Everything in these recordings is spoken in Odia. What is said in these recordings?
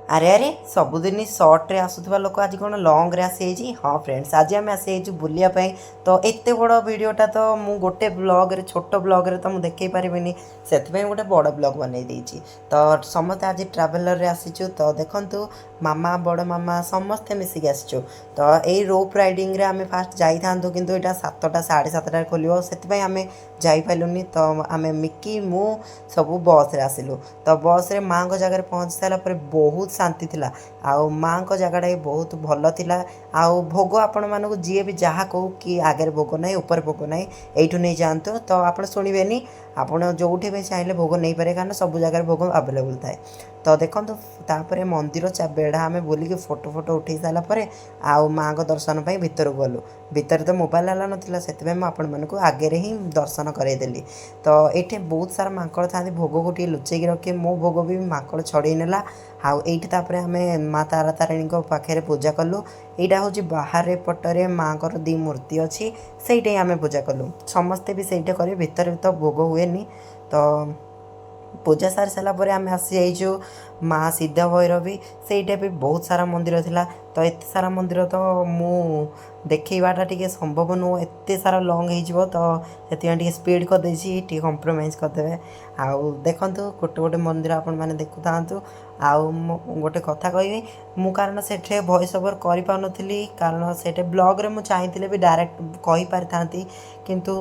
ଆରେ ଆରେ, ସବୁଦିନ ସର୍ଟରେ ଆସୁଥିବା ଲୋକ ଆଜି କ'ଣ ଲଙ୍ଗରେ ଆସିଯାଇଛି? ହଁ ଫ୍ରେଣ୍ଡସ୍, ଆଜି ଆମେ ଆସିଯାଇଛୁ ବୁଲିବା ପାଇଁ। ତ ଏତେ ବଡ଼ ଭିଡ଼ିଓଟା ତ ମୁଁ ଗୋଟେ ବ୍ଲଗ୍ରେ, ଛୋଟ ବ୍ଲଗ୍ରେ ତ ମୁଁ ଦେଖେଇ ପାରିବିନି। ସେଥିପାଇଁ ଗୋଟେ ବଡ଼ ବ୍ଲଗ୍ ବନେଇ ଦେଇଛି। ତ ସମସ୍ତେ ଆଜି ଟ୍ରାଭେଲରରେ ଆସିଛୁ। ତ ଦେଖନ୍ତୁ, ମାମା, ବଡ଼ ମାମା ସମସ୍ତେ ମିଶିକି ଆସିଛୁ। ତ ଏଇ ରୋପ୍ ରାଇଡ଼ିଂରେ ଆମେ ଫାଷ୍ଟ ଯାଇଥାନ୍ତୁ, କିନ୍ତୁ ଏଇଟା 7ଟା 7:30ରେ ଖୋଲିବ, ସେଥିପାଇଁ ଆମେ ଯାଇପାରିଲୁନି। ତ ଆମେ ମିକି, ମୁଁ ସବୁ ବସ୍ରେ ଆସିଲୁ। ତ ବସ୍ରେ ମାଆଙ୍କ ଜାଗାରେ ପହଞ୍ଚି ସାରିଲା ପରେ ବହୁତ ଶାନ୍ତି ଥିଲା ଆଉ ମାଆଙ୍କ ଜାଗାଟା ବି ବହୁତ ଭଲ ଥିଲା। ଆଉ ଭୋଗ, ଆପଣମାନଙ୍କୁ ଯିଏ ବି ଯାହା କହୁ କି ଆଗରେ ଭୋଗ ନାହିଁ, ଉପରେ ଭୋଗ ନାହିଁ, ଏଇଠୁ ନେଇଯାଆନ୍ତୁ, ତ ଆପଣ ଶୁଣିବେନି। ଆପଣ ଯେଉଁଠି ବି ଚାହିଁଲେ ଭୋଗ ନେଇପାରିବେ, କାରଣ ସବୁ ଜାଗାରେ ଭୋଗ ଆଭେଲେବୁଲ୍ ଥାଏ। ତ ଦେଖନ୍ତୁ, ତାପରେ ମନ୍ଦିର ବେଢ଼ା ଆମେ ବୁଲିକି ଫଟୋ ଫଟୋ ଉଠେଇ ସାରିଲା ପରେ ଆଉ ମାଆଙ୍କ ଦର୍ଶନ ପାଇଁ ଭିତରକୁ ଗଲୁ। ଭିତରେ ତ ମୋବାଇଲ୍ ଆଲାଉ ନଥିଲା, ସେଥିପାଇଁ ମୁଁ ଆପଣମାନଙ୍କୁ ଆଗରେ ହିଁ ଦର୍ଶନ କରାଇଦେଲି। ତ ଏଇଠି ବହୁତ ସାରା ମାଙ୍କଡ଼ ଥାଆନ୍ତି, ଭୋଗକୁ ଟିକେ ଲୁଚେଇକି ରଖିବେ। ମୋ ଭୋଗ ବି ମାଙ୍କଡ଼ ଛଡ଼େଇ ନେଲା। ଆଉ ଏଇଠି ତାପରେ ଆମେ ମା ତାରା ତାରିଣୀଙ୍କ ପାଖରେ ପୂଜା କଲୁ। ଏଇଟା ହେଉଛି ବାହାରେ ପଟରେ ମାଆଙ୍କର ଦୁଇ ମୂର୍ତ୍ତି ଅଛି, ସେଇଠି ହିଁ ଆମେ ପୂଜା କଲୁ। ସମସ୍ତେ ବି ସେଇଟା କରିବେ, ଭିତରେ ତ ଭୋଗ ହୁଏନି। ତ ପୂଜା ସାରି ସାରିଲା ପରେ ଆମେ ଆସିଯାଇଛୁ ମା ସିଦ୍ଧ ଭୈରବୀ। ସେଇଟା ବି ବହୁତ ସାରା ମନ୍ଦିର ଥିଲା। ତ ଏତେ ସାରା ମନ୍ଦିର ତ ମୁଁ ଦେଖେଇବାଟା ଟିକେ ସମ୍ଭବ ନୁହଁ, ଏତେ ସାରା ଲଙ୍ଗ୍ ହେଇଯିବ। ତ ସେଥିପାଇଁ ଟିକେ ସ୍ପିଡ଼୍ କରିଦେଇଛି, ଟିକେ କମ୍ପ୍ରମାଇଜ୍ କରିଦେବେ। ଆଉ ଦେଖନ୍ତୁ, ଗୋଟେ ଗୋଟେ ମନ୍ଦିର ଆପଣମାନେ ଦେଖୁଥାନ୍ତୁ। ଆଉ ମୁଁ ଗୋଟେ କଥା କହିବି, ମୁଁ କାରଣ ସେଠି ଭଏସ୍ ଓଭର୍ କରିପାରୁନଥିଲି, କାରଣ ସେଠି ବ୍ଲଗ୍ରେ ମୁଁ ଚାହିଁଥିଲେ ବି ଡାଇରେକ୍ଟ କହିପାରିଥାନ୍ତି, କିନ୍ତୁ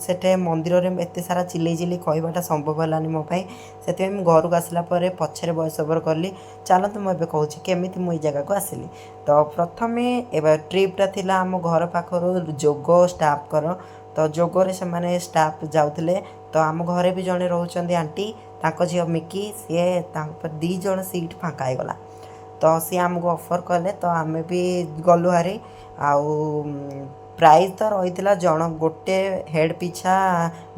ସେଠି ମନ୍ଦିରରେ ଏତେ ସାରା ଚିଲେଇ ଚିଲେଇ କହିବାଟା ସମ୍ଭବ ହେଲାନି ମୋ ପାଇଁ। ସେଥିପାଇଁ ମୁଁ ଘରକୁ ଆସିଲା ପରେ ପଛରେ ଭଏସ୍ ଓଭର୍ କଲି। ଚାଲନ୍ତୁ, ମୁଁ ଏବେ କହୁଛି କେମିତି ମୁଁ ଏଇ ଜାଗାକୁ ଆସିଲି। ତ ପ୍ରଥମେ ଏବେ ଟ୍ରିପ୍ଟା ଥିଲା ଆମ ଘର ପାଖରୁ ଯୋଗ ଷ୍ଟାଫ୍ଙ୍କର। ତ ଯୋଗରେ ସେମାନେ ଷ୍ଟାଫ୍ ଯାଉଥିଲେ। ତ ଆମ ଘରେ ବି ଜଣେ ରହୁଛନ୍ତି ଆଣ୍ଟି, ତାଙ୍କ ଝିଅ ମିକି, ସିଏ ତାଙ୍କ ଦୁଇ ଜଣ ସିଟ୍ ଫାଙ୍କା ହେଇଗଲା, ତ ସିଏ ଆମକୁ ଅଫର୍ କଲେ। ତ ଆମେ ବି ଗଲୁ ହାରି। ଆଉ ପ୍ରାଇସ୍ ତ ରହିଥିଲା ଜଣ ଗୋଟେ ହେଡ଼୍ ପିଛା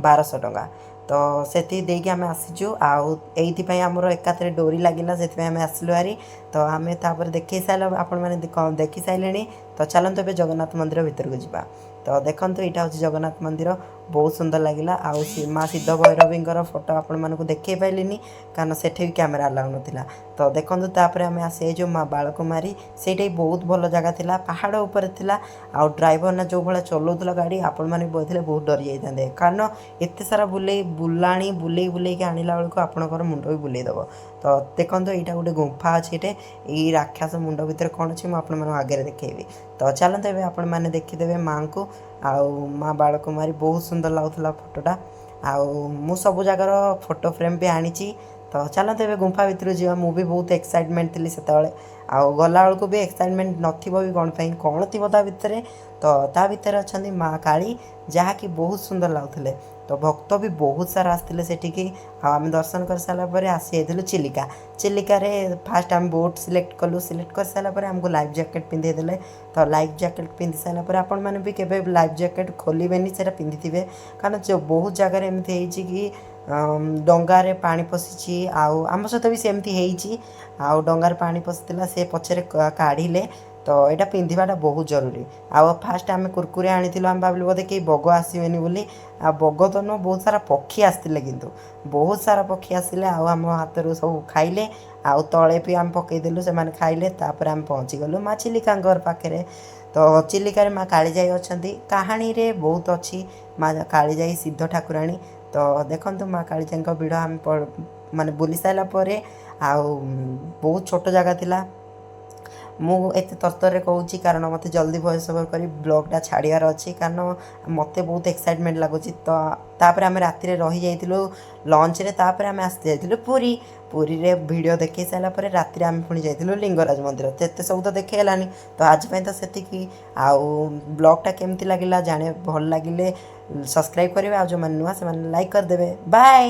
1200 ଟଙ୍କା। ତ ସେତିକି ଦେଇକି ଆମେ ଆସିଛୁ। ଆଉ ଏଇଥିପାଇଁ ଆମର ଏକାଥରେ ଡୋରି ଲାଗିଲା, ସେଥିପାଇଁ ଆମେ ଆସିଲୁ ହାରି। ତ ଆମେ ତାପରେ ଦେଖେଇ ସାରିଲା, ଆପଣମାନେ ଦେଖି ସାରିଲେଣି। ତ ଚାଲନ୍ତୁ, ଏବେ ଜଗନ୍ନାଥ ମନ୍ଦିର ଭିତରକୁ ଯିବା। ତ ଦେଖନ୍ତୁ, ଏଇଟା ହେଉଛି ଜଗନ୍ନାଥ ମନ୍ଦିର, ବହୁତ ସୁନ୍ଦର ଲାଗିଲା। ଆଉ ମା ସିଦ୍ଧ ଭୈରବୀଙ୍କର ଫଟୋ ଆପଣମାନଙ୍କୁ ଦେଖେଇ ପାରିଲିନି, କାରଣ ସେଠି ବି କ୍ୟାମେରା ଆଲାଉ ନଥିଲା। ତ ଦେଖନ୍ତୁ, ତାପରେ ଆମେ ଆସିଯାଇଛୁ ମା ବାଳକୁମାରୀ। ସେଇଟା ବି ବହୁତ ଭଲ ଜାଗା ଥିଲା, ପାହାଡ଼ ଉପରେ ଥିଲା। ଆଉ ଡ୍ରାଇଭର ନା ଯେଉଁ ଭଳିଆ ଚଲାଉଥିଲା ଗାଡ଼ି, ଆପଣମାନେ ବି ବସିଥିଲେ ବହୁତ ଡରି ଯାଇଥାନ୍ତେ, କାରଣ ଏତେ ସାରା ବୁଲେଇ ବୁଲାଣି ବୁଲେଇ ବୁଲେଇକି ଆଣିଲା ବେଳକୁ ଆପଣଙ୍କର ମୁଣ୍ଡ ବି ବୁଲେଇ ଦେବ। ତ ଦେଖନ୍ତୁ, ଏଇଟା ଗୋଟେ ଗୁମ୍ଫା ଅଛି ଏଇଠି। ଏଇ ରାକ୍ଷସ ମୁଣ୍ଡ ଭିତରେ କ'ଣ ଅଛି, ମୁଁ ଆପଣମାନଙ୍କୁ ଆଗରେ ଦେଖେଇବି। ତ ଚାଲନ୍ତୁ, ଏବେ ଆପଣମାନେ ଦେଖିଦେବେ ମାଆଙ୍କୁ। ଆଉ ମା ବାଳକୁମାରୀ ବହୁତ ସୁନ୍ଦର ଲାଗୁଥିଲା ଫଟୋଟା। ଆଉ ମୁଁ ସବୁ ଜାଗାର ଫଟୋ ଫ୍ରେମ୍ ବି ଆଣିଛି। ତ ଚାଲନ୍ତୁ, ଏବେ ଗୁମ୍ଫା ଭିତରକୁ ଯିବା। ମୁଁ ବି ବହୁତ ଏକ୍ସାଇଟମେଣ୍ଟ ଥିଲି ସେତେବେଳେ, ଆଉ ଗଲାବେଳକୁ ବି ଏକ୍ସାଇଟମେଣ୍ଟ ନଥିବ ବି କ'ଣ ପାଇଁ? କ'ଣ ଥିବ ତା ଭିତରେ? ତ ତା ଭିତରେ ଅଛନ୍ତି ମା କାଳୀ, ଯାହାକି ବହୁତ ସୁନ୍ଦର ଲାଗୁଥିଲେ। ତ ଭକ୍ତ ବି ବହୁତ ସାରା ଆସିଥିଲେ ସେଠିକି। ଆଉ ଆମେ ଦର୍ଶନ କରିସାରିଲା ପରେ ଆସି ଯାଇଥିଲୁ ଚିଲିକା। ଚିଲିକାରେ ଫାଷ୍ଟ ଆମେ ବୋଟ୍ ସିଲେକ୍ଟ କଲୁ। ସିଲେକ୍ଟ କରିସାରିଲା ପରେ ଆମକୁ ଲାଇଫ୍ ଜ୍ୟାକେଟ୍ ପିନ୍ଧେଇ ଦେଲେ। ତ ଲାଇଫ୍ ଜ୍ୟାକେଟ୍ ପିନ୍ଧି ସାରିଲା ପରେ, ଆପଣମାନେ ବି କେବେ ଲାଇଫ୍ ଜ୍ୟାକେଟ୍ ଖୋଲିବେନି, ସେଇଟା ପିନ୍ଧିଥିବେ, କାରଣ ବହୁତ ଜାଗାରେ ଏମିତି ହେଇଛି କି ଡଙ୍ଗାରେ ପାଣି ପଶିଛି। ଆଉ ଆମ ସହିତ ବି ସେମିତି ହେଇଛି। ଆଉ ଡଙ୍ଗାରେ ପାଣି ପଶିଥିଲା, ସେ ପଛରେ କାଢ଼ିଲେ। ତ ଏଇଟା ପିନ୍ଧିବାଟା ବହୁତ ଜରୁରୀ। ଆଉ ଫାଷ୍ଟ ଆମେ କୁରକୁରେ ଆଣିଥିଲୁ। ଆମେ ଭାବିଲୁ ବୋଧେ କେହି ବଗ ଆସିବେନି ବୋଲି। ଆଉ ବଗ ତ ନୁହଁ, ବହୁତ ସାରା ପକ୍ଷୀ ଆସିଥିଲେ। କିନ୍ତୁ ବହୁତ ସାରା ପକ୍ଷୀ ଆସିଲେ ଆଉ ଆମ ହାତରୁ ସବୁ ଖାଇଲେ, ଆଉ ତଳେ ବି ଆମେ ପକାଇଦେଲୁ, ସେମାନେ ଖାଇଲେ। ତାପରେ ଆମେ ପହଞ୍ଚିଗଲୁ ମା ଚିଲିକାଙ୍କର ପାଖରେ। ତ ଚିଲିକାରେ ମା କାଳିଜାଇ ଅଛନ୍ତି। କାହାଣୀରେ ବହୁତ ଅଛି ମା କାଳିଜାଇ ସିଦ୍ଧ ଠାକୁରାଣୀ। ତ ଦେଖନ୍ତୁ, ମା କାଳିଜାଇଙ୍କ ଭିଡ଼ ଆମେ ମାନେ ବୁଲି ସାରିଲା ପରେ, ଆଉ ବହୁତ ଛୋଟ ଜାଗା ଥିଲା। ମୁଁ ଏତେ ତରତରରେ କହୁଛି, କାରଣ ମୋତେ ଜଲ୍ଦି ଭଏସ୍ ଓଭର୍ କରି ବ୍ଲଗ୍ଟା ଛାଡ଼ିବାର ଅଛି, କାରଣ ମୋତେ ବହୁତ ଏକ୍ସାଇଟମେଣ୍ଟ ଲାଗୁଛି। ତ ତାପରେ ଆମେ ରାତିରେ ରହିଯାଇଥିଲୁ ଲଞ୍ଚରେ। ତାପରେ ଆମେ ଆସି ଯାଇଥିଲୁ ପୁରୀ। ପୁରୀରେ ଭିଡ଼ିଓ ଦେଖେଇ ସାରିଲା ପରେ ରାତିରେ ଆମେ ପୁଣି ଯାଇଥିଲୁ ଲିଙ୍ଗରାଜ ମନ୍ଦିର। ତ ଏତେ ସବୁ ତ ଦେଖେଇ ହେଲାନି। ତ ଆଜି ପାଇଁ ତ ସେତିକି। ଆଉ ବ୍ଲଗ୍ଟା କେମିତି ଲାଗିଲା ଜାଣିବା, ଭଲ ଲାଗିଲେ ସବସ୍କ୍ରାଇବ୍ କରିବେ, ଆଉ ଯେଉଁମାନେ ନୂଆ ସେମାନେ ଲାଇକ୍ କରିଦେବେ। ବାଏ।